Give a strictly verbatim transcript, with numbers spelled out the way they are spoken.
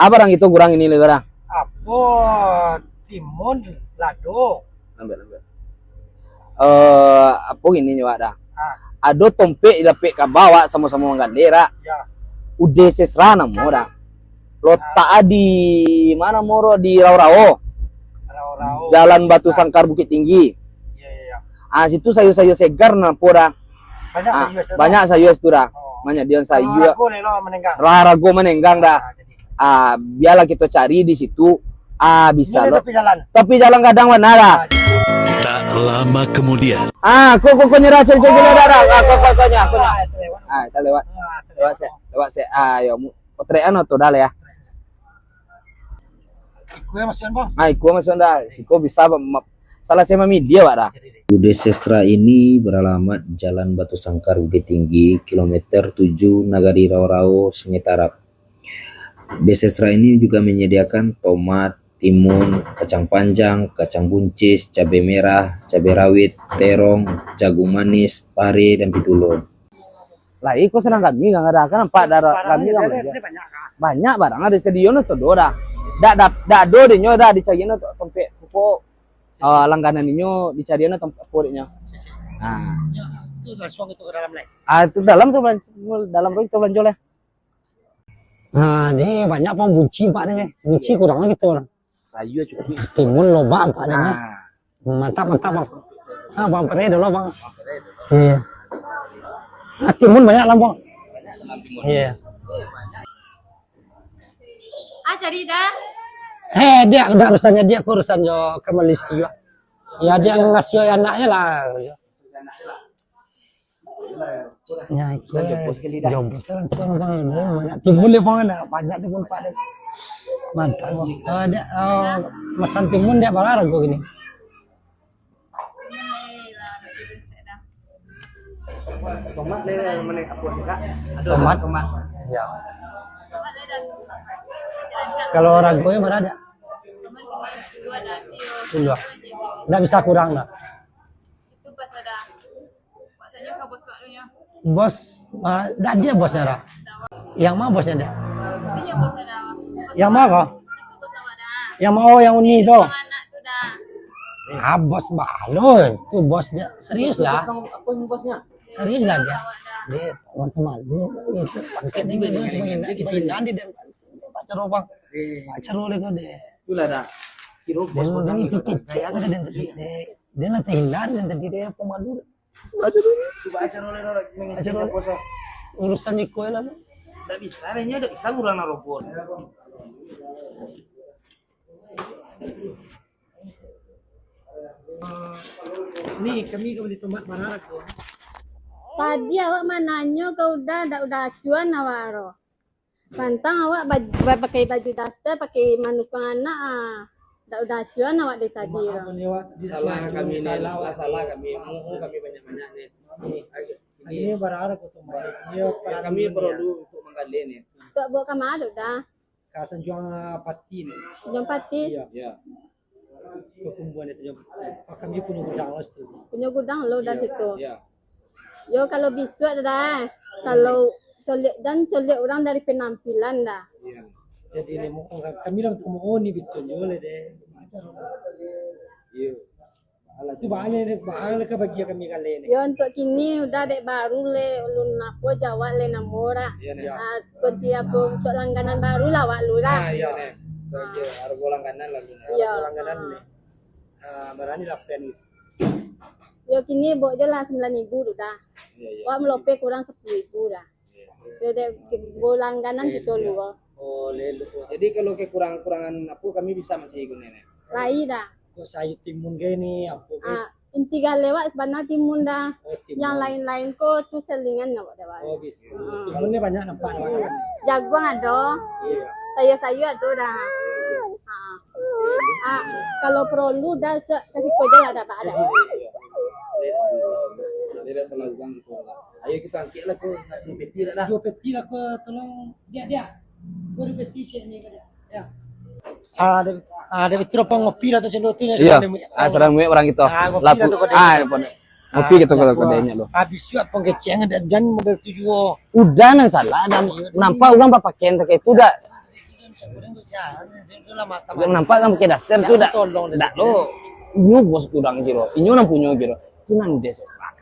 Apo rang kito kurang ini lagi dah? Apo timun lado? Lambat, lambat. Eh, apo gini nyo, Wak, dah? Ah. Ado tompek di lapek kaba, Wak, samo-samo manggaleh, dak? Ya. Ude Sestra namo, dah. Lotak di mano, Moro, di Rao-Rao. Rao-Rao, Jalan Ude Batu Sestra. Sangkar Bukittinggi. Iya, iya, iya. Ah, situ sayua-sayua segar napo, dah. Banyak Ah, sayua situ, banyak dah. Sayua situ, dah. Oh. Banyak dian Kalau sayua. Rago lelo manenggang. Ra-, rago manenggang, dah. Ah, jadi. Ah, biarlah kito cari di situ. Ah, bisa Ini lo. Tapi jalan. Tapi jalan gadang bana, dah. Ah, jadi. Tak lama kemudian. Ah, ko, ko, ko nyerah cari-cari dulu, dah, dah. Ah, ko, ko, ko nya, ko nya. Ah, itu lewat. Ah, itu Lewat lewat. Sek, lewat sek. Ah, yo, mu-, ko trek anu tu dah lah ya. Ikua masuak, Bang. Ah, ikua masuak dah. Siko bisa ma-, salasai mamidi awak dah. Ude Sestra ini beralamat Jalan Batu Sangkar Bukittinggi, kilometer tujuh, Nagari Rao-Rao, Sungai Tarab. Ude Sestra ini juga menyediakan tomat, timun, kacang panjang, kacang buncis, cabai merah, cabai rawit, terong, jagung manis, pare, dan pitulun. Lai ko sadang kami kan, ado kan nampak dah kami kan banyak. Banyak barang ado sadio no, codo dah. Dak, dak, dak ado dinyo dah dicari no tompek pokok, ah, langganan inyo dicari no tompek pokok dinyo. Nah. Itu langsung itu ke dalam lai. Ah, itu dalam tu belan-, dalam tu kita belanja lah. Ah, ni banyak pang bunci empat ni. Bunci kurang lagi tu. Sayua cukup. Timun loba empat ni. Ah. Mantap, mantap, Bang. Ah, Bang Pere dulu, Bang. Iya. Ah, timun banyak lah, Bang. Iya. Ah, cari dah. Eh, dia ada urusannya, dia urusan jo kembali sayua. Ya, dia ngasuh anaknya lah. Ya, itu. Bisa jombos sekali dah. Jombos langsung, Bang. Ini banyak timun dia, Bang, ada. Banyak timun, Pak. Mantap, Bang. Oh, dia, oh, masan timun dia bara harga gini? Tomat ni mana, apa sih, Kak? Ada tomat? Tomat. Ya. Kalau harganya bara ada? Dulu. Ndak bisa kurang dah. Itu pas ada. Bos, ah, dak dia bosnya dah. Yang mana bosnya dia? Yang mana kau? Yang mana? Oh, yang Uni tu. Ah, bos balu tu bos dia. Serius lah. Serius lah dia. Dia teman-teman dulu itu. Pancet dia, dia, dia, dia, dia, dia, dia, dia, pacar orang. Pacar orang dia. Itulah dah. Kira bos dia itu kecek dia tadi. Dia, dia nanti hindar dan tadi dia pemalu. Aja dulu. Coba aja dulu, dulu, Aja dulu. Urusan iko lah. Ndak bisa, deh, nyo ndak bisa kurang narobot. Ni, kami ka bali tomat bara tu. Tadi awak mananyo ka Uda, ndak Uda acuan awak ro. Pantang awak baj-, ba-, pakai baju daster, pakai manukang anak, ah. Ndak Uda acuan awak dari tadi. Maaf, ro. Ni awak tadi salah kami ni, salah awak. Salah kami. Mohon kami banyak-banyak ni. Ni. Ini bara tu, Mak. Ini ya, kami perlu untuk manggali ni. Tok bawa ka ma Uda? Ka Tanjuang Pati ni. Tanjuang Pati? Iya. Ya. Perkumpulan itu jam. Ah, kami punyo gudang lah situ. Punyo gudang lo dah situ. Iya. Yo, kalau bisuak dah, eh. Kalau coliak, jan coliak urang dari penampilan dah. Iya. Jadi ni, mo-, kami lah mau ni betul je boleh deh. Iya. Alah, tu baaleh deh, baaleh ka bagi kami kaleh ni. Yo, untuk kini Uda dek baru le, ulun apo jawab le namo dah. Iya, nih. Ah, Kunti apo, untuak langganan baru lah awak lu lah. Ah, iya. Oke, harga langganan lah lu. Iya. Harga langganan ni. Ah, barani lapan gitu. Yo, kini bok je lah sambilan ribu tu dah. Iya, iya. Awak melope kurang sepuluh ribu dah. Iya. Yo, dek, bo langganan kito lu. Oh, lelo. Jadi kalau kekurangan-kurangan apo kami bisa mancari guna ni? Lai dah. Kok sayur timun kayak ni, apo kayak Ah, inti galeh wak sabana timun dah. Oh, timun. Yang lain-lain ko tu selingan awak dah, Wak. Oh, gitu. Ah. Timun ni banyak nampak, Wak. Jaguang ado. Iya. Sayur-sayur ado dah. Ah. Ah, kalau perlu dah se-, kasih ko je lah dah, Pak, ada. Jadi, iya. Dia dah senang, dia dah senang juga gitu, Wak. Ayo kita angkik lah ko, dua peti lah dah. Dua peti lah ko, tolong. Dia, dia. Ko dua peti cek ni, dia. Ya. Ah, ada, ah, ada betul apa ngopi lah tu cendol tu, ya, Iya. Sudah ada, Ah, sedang muek barang kita. Ah, ngopi Lapu-, lah tu, kau ah, dia. Ngopi Ah, kita kalau lapu, kedainya lo. Habis juga pengkeceng dan, dan model tujuh, oh. Udah nan salah, dan Iya, nampak iya. Orang berpakaian pakai itu dah. Dak nampak kan pakai daster tu, dak, dak lo. Inyo bos urang kiro, inyo nan punyo kiro. Tu nan disesak.